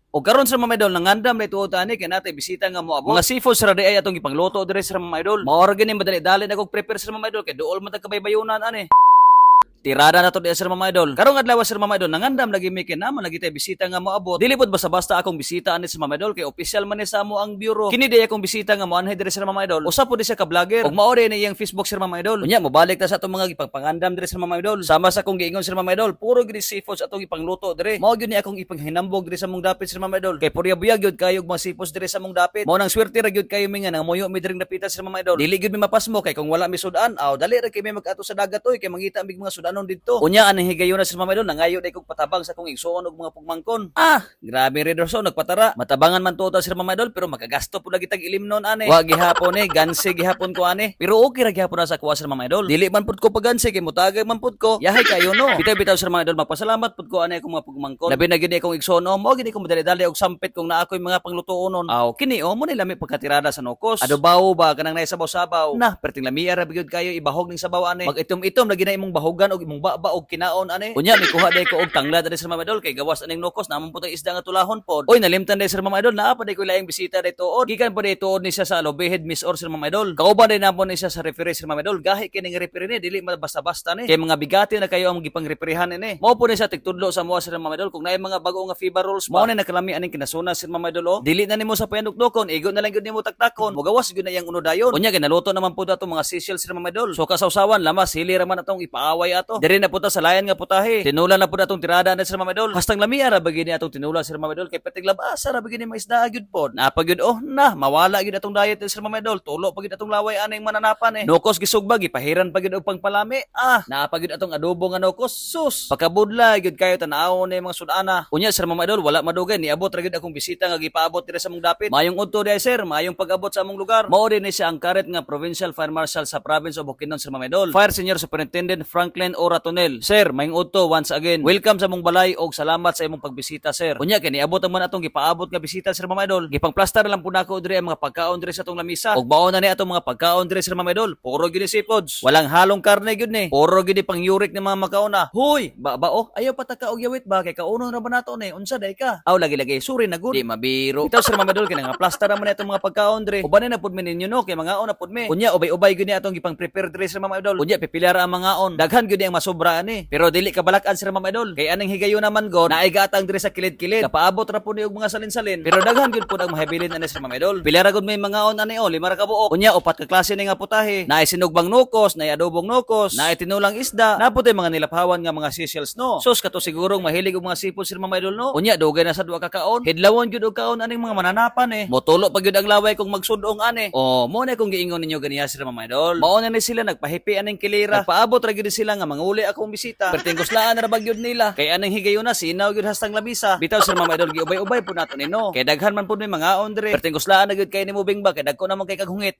O karon, sir mga idol, nangandam na ituod ani kay natay bisita nga moabot. Mga seafood sa ay atong ipangluto dire, sir mga idol. Mao ra gini madali-dali na kog prepare, sir mga idol, kay duol man tag kabaybayunan ani. Tirada na to di, sir mga idol. Karong adlaw, sir mga idol, nangandam lagi mi kay naman lagi tay bisita nga moabot. Dili pod basta-basta akong bisita ani, sir mga idol, kay opisyal man ni sa amo ang bureau. Kini di akong bisita nga moanhi diri, sir mga idol. Usa pod di siya ka vlogger. Ug mao ni iyang Facebook, sir mga idol. Unya mobalik ta sa atong mga gipangpangandam diri, sir mga idol. Sama sa akong giingon, sir mga idol, puro gid seafoods atong ipangluto diri. Mao gyud ni akong ipanghinambog diri sa among dapit, sir mga idol. Kay purya buyag gyud kayo og mga seafoods diri sa among dapit. Mao nang swerte ra gyud kayo mi nga nangamuyo mi diri dapita, sir mga idol. Dili gyud mi mapasmo kay kung wala mi sudan, aw dali ra kay mi mag-ato sa dagat oy, kay mangita mig mga sudanon didto. Unya aning higayon na, sir mga idol, nangayo day kog patabang sa akong igsuon og mga pugmangkon. Ah, grabe Red nagpatara. Matabangan man to ta, sir mga idol, pero makagasto pud lagi tag ilim non ane. Wa gihapon eh, gansi gihapon ko ane. Pero okay ra gihapon na sa kuha, sir mga idol. Dili man pud ko pagansi kay mutagay man pud ko. Yahay kayo no. Bitaw bitaw, sir mga idol, magpasalamat pud ko ane akong mga pugmangkon. Labi na gyud akong igsuon, oh, mao gid ko madali-dali og sampit kung naa koy mga panglutuonon. Aw, kini oh mo ni lami pagkatirada sa nokos. Adobaw ba kanang naay sabaw-sabaw. Na, perting lamia ra gyud kayo ibahog ning sabaw ane. Mag-itom-itom lagi na imong bahogan og imong baba og kinaon ane. Unya mikuha day ko og tanglad ani, sir mga idol, kay gawas aning nokos namon pud isda nga tulahon pod. Oy, nalimtan day, sir mga idol, naa pa day ko laing bisita day tuod. Gikan pa day tuod ni siya sa Alobehid Misor, sir mga idol. Kauban day namo ni siya sa referee, sir mga idol. Gahi kini nga referee ni dili man basta-basta ni. Kay mga bigati na kayo ang gipang refereehan ni. Mao po ni siya tigtudlo sa moa, sir mga idol, kung naay mga bag-o nga FIBA rules. Mao ni nakalami aning kinasuna, sir mga idol oh. Dili na nimo sa payanukdokon, igo na lang gyud nimo taktakon. Mogawas gyud na iyang uno dayon. Unya ginaluto naman pud ato mga seashells, sir mga idol. So kasawsawan lamas hili ra man atong ipaaway ato. Diri na pud ta sa layan nga putahe. Tinula na pud atong tirada na, sir mga idol. Hastang lamia ra bagini atong tinula, sir mga idol, kay perting labasa ra bagini mga isda gyud pod. Napa gyud oh na mawala gyud atong diet, sir mga idol. Tulo pa gyud atong laway aning mananapan eh. Nokos gisugba gipahiran pa gyud og pangpalami. Ah, naa pa gyud atong adobo nga nokos. Sus, pagkabudla gyud kayo tan-awon ni mga sudana. Unya, sir mga idol, wala madugay niabot ra gyud akong bisita nga gipaabot diri sa among dapit. Mayong udto diay, sir, mayong pag-abot sa among lugar. Mao din ni siya ang current nga Provincial Fire Marshal sa Province of Bukidnon, sir mga idol. Fire Senior Superintendent Franklin Oratonel. Sir, mayong udto once again. Welcome sa among balay og salamat sa imong pagbisita, sir. Unya kay niabot man atong gipaabot nga bisita, sir mga idol. Gipangplastar lang pud nako diri ang mga pagkaon diri sa atong lamisa. Og mao na ni atong mga pagkaon diri, sir mga idol. Puro gyud ni seafoods. Walang halong karne gyud ni. Puro gyud ni pangyurik ni mga makauna. Huy, ba ba oh, ayaw pataka og yawit ba kay kaunon ra ba nato ni? Unsa day ka? Aw lagi lagi, suri na gud. Di mabiro. Bitaw, sir mga idol, kay nga plastar man ni atong mga pagkaon diri. Ubanin na pud mi ninyo no kay mangaon na pud mi. Unya ubay-ubay gyud ni atong gipang-prepare diri, sir mga idol. Unya pipilara ang mangaon. Daghan gyud ni ang masobra ani. Pero dili ka balak-an, sir mga idol. Kay aning higayon naman god, naay gatang diri sa kilid-kilid. Kapaabot ra pud ni og mga salin-salin. Pero daghan gyud pud ang mahibilin ani, sir mga idol. Pilara gud may mangaon ani oh, 5 ra ka buok. Unya upat ka klase ni nga putahe. Naay sinugbang nokos, naay adobong nokos, naay tinulang isda, naputoy mga nilaphawan nga mga seashells no. Sus, kato sigurong mahilig og mga seafood, sir mga idol no. Unya dugay na sa duwa ka kaon. Hidlawon gyud og kaon aning mga mananapan eh. Motulo pa gyud ang laway kung magsudong ani. Oh, mo na kung giingon ninyo ganiya, sir mga idol. Mao na ni sila nagpahipi aning kilira. Nagpaabot ra gyud sila nga manguli akong bisita. Perting guslaan ra ba gyud nila. Kay aning higayon na sinaw gyud hastang lamisa. Bitaw, sir mga idol, giubay-ubay pud nato nino. Kay daghan man pud may mangaon diri. Perting guslaan na gyud kay nimo bing ba kay dagko naman kay kaghungit.